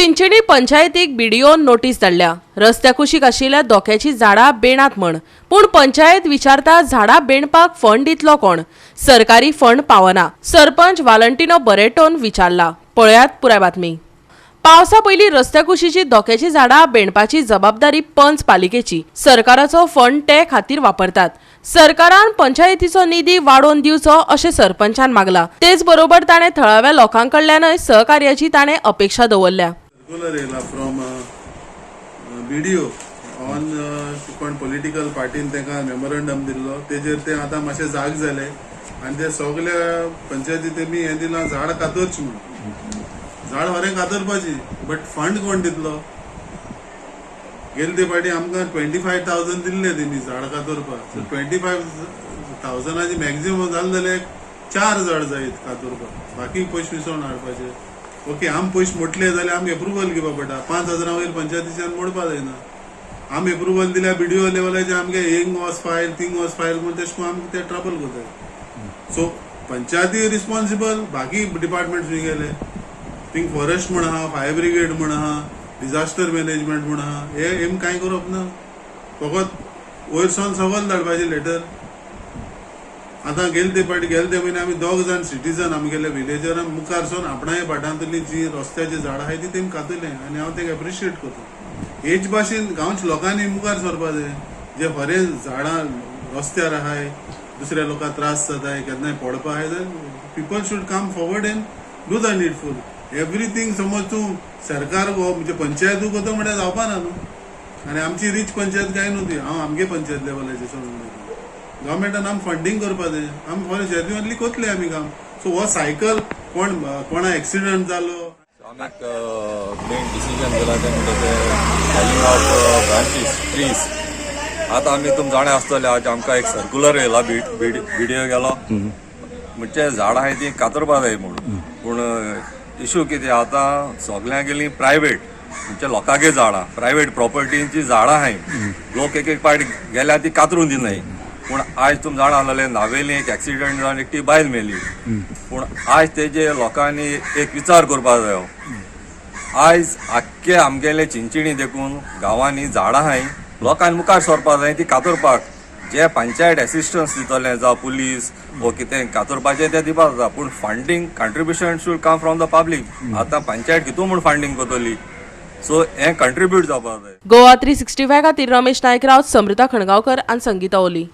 चिंचणी पंचायतीक बीडीओन नोटीस धाडल्या. रस्त्या कुशीक आशिल्ल्या धोक्याची झाडां बेणात म्हण. पूण पंचायत विचारता, झाडां बेणपाक फंड दितलो कोण? सरकारी फंड पावना. सरपंच वालंटिनो बरेटोन विचारला. पळयात पुराय बातमी. पावसा पयलीं रस्त्या कुशीची धोक्याची झाडां बेणपाची जबाबदारी पंच पालिकेची. सरकाराचो फंड ते खातीर वापरतात. सरकारान पंचायतीचो निधी वाडोवन दिवचो अशें सरपंचान मागला. तेच बरोबर ताणें थळाव्या लोकांकडल्यानय सहकार्याची ताणें अपेक्षा दवरल्या. सर्क्युलर येयला फ्रॉम बीडीओ ऑन कोण पॉलिटिकल पार्टीन तांकां मेमोरंडम दिल्लो, तेजेर ते आतां मातशे जाग जाले आनी ते सगल्या पंचायती तेमी हें दिलां, झाड कातरची म्हणून. झाड बरें कातरपाची, बट फंड कोण दितलो? गेले ते फावटी आमकां 25,000 दिल्ले तेमी झाड कातरपाक. सो 25,000ची मॅक्झिमम जालें जाल्यार चार झाड जायत कातरपाक. बाकी पयशे विसोवन हाडपाचे. ओके, आम पयशे मोडले जाल्यार आमकां एप्रुवल घेवपा पडटा. 5,000 वयर पंचायतीच्यान मोडपा जायना. आमी एप्रुवल दिल्यार बीडीओ लेवलाचेर आमगे हिंग वच फायल, थिंग वच फायल म्हूण तेश करून आमकां ते ट्रबल करताय. सो पंचायती रिस्पॉन्सिबल, बाकी डिपार्टमेंट खंय गेले? थिंग फॉरेस्ट म्हण आहा, फायर ब्रिगेड म्हण आहा, डिझास्टर मॅनेजमेंट म्हण आहा. हे हेम कांय करप ना, फकत वयर सावन सगळ धाडपाचें लेटर. आतां गेले ते फावटी, गेले ते म्हयने आमी दोग जाण सिटीजन आमगेले विलेजरान मुखार सोन आपणाय भाटांतली जी रस्त्याची झाडां आहाय ती तेमी कातयले आनी हांव तेका एप्रिशिएट करता. हेच भाशेन गांवच्या लोकांनी मुखार सरपा जाय. जे खरें झाडां रस्त्यार आहाय, दुसऱ्या लोकांक त्रास जाताय, केन्नाय पडपा आहाय जाल्यार people should come forward and do the needful. Everything समज तूं सरकार गो म्हणजे पंचायतू करता म्हळ्यार जावपा ना न्हू. आनी आमची रिच पंचायत काय न्हू ती. हांव आमगे पंचायत लेवलाचेर सोडून उलयतां. गव्हर्मेंटान आम फंडींग करपा जाय. आमी फॉर जेन्युअनली करतले आमी काम. सो हो सायकल कोण कोणा एक्सिडंट जालो. आमी एक मेन डिसिजन केला तें म्हणजे ते फेलिंग ऑफ ब्रांचीस, ट्रीज. आतां आमी तुम जाणा आसतले, आज आमकां एक सर्क्युलर येयला, बीडीओ गेलो, म्हणजे झाडां आहाय ती कातरपा जाय म्हणून. पूण इशू कितें, आतां सगल्यांगेली प्रायवेट, म्हणजे लोकांगे झाडां, प्रायवेट प्रॉपर्टींची झाडां आहाय. लोक एक एक पावट गेल्यार ती कातरून दिनाय. पूण आयज तुम जाणा आसलेले, नावेली एक एक्सिडंट जावन एकटी बायल मेली. पूण आयज तेजे लोकांनी एक विचार करपा जायो. आयज आख्खे आमगेले चिंचिणी देखून गांवांनी झाडां आहाय, लोकांनी मुखार सरपा जाय ती कातरपाक. जे पंचायत एसिस्टन्स दितले जावं पुलीस वो कितें कातरपाचें तें दिवपाक जाता, पूण funding contribution should come from the public. आतां पंचायत कितू म्हूण फंडींग करतली? सो हें कंट्रिब्यूट जावपाक जाय. गोवा 365 खातीर रमेश नायक रावत, समृता खणगांवकर आनी संगीता ओली.